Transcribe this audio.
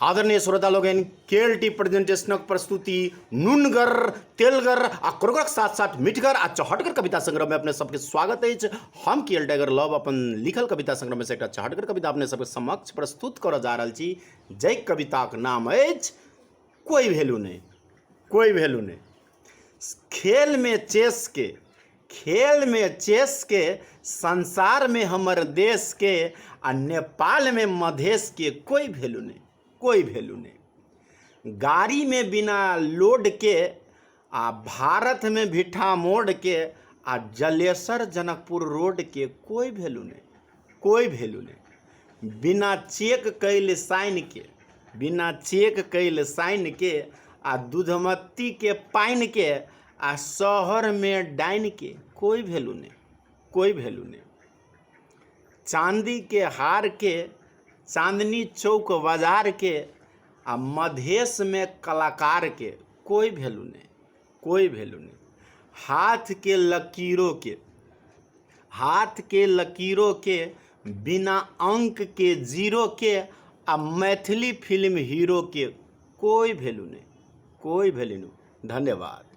आदरणीय श्रोता लोकनि, केएलटी प्रेजेंटेशनक प्रस्तुति नुनगर, तेलगर आ कोरगरक साथ साथ मिठगर आ चहटगर कविता संग्रह में अपने सबके स्वागत अछि। हम केएल टाइगर लव अपन लिखल कविता संग्रह में से एकटा चहटगर कविता अपने सबके समक्ष प्रस्तुत करऽ जा रहल छी, जाहि कविताक नाम अछि कोई वैल्यू नहीं, कोई वैल्यू नहीं। खेल में चेस के, खेल में चेस के, संसार में हमर देश के आ नेपाल में मधेश के कोई वैल्यू नहीं, कोई वैल्यू नहीं। गाड़ी में बिना लोड के आ भारत में भिठा मोड़ के आ जलेसर जनकपुर रोड के कोई वैल्यू नहीं, कोई वैल्यू नहीं। बिना चेक कैल साइन के, बिना चेक कैल साइन के आ दूधमत्ती के पानि के आ शहरमे डाइन के कोई वैल्यू नहीं, कोई वैल्यू नहीं। चाँदी के हार के, चाँदनी चौक बाजार के आ मधेशमे कलाकार के कोई वैल्यू नहीं, कोई वैल्यू नहीं। हाथ के लकीरों के, हाथ के लकीरों के, बिना अंक के जीरो के आ मैथिली फिल्म हीरो के कोई वैल्यू नहीं, कोई वैल्यू नहीं। धन्यवाद।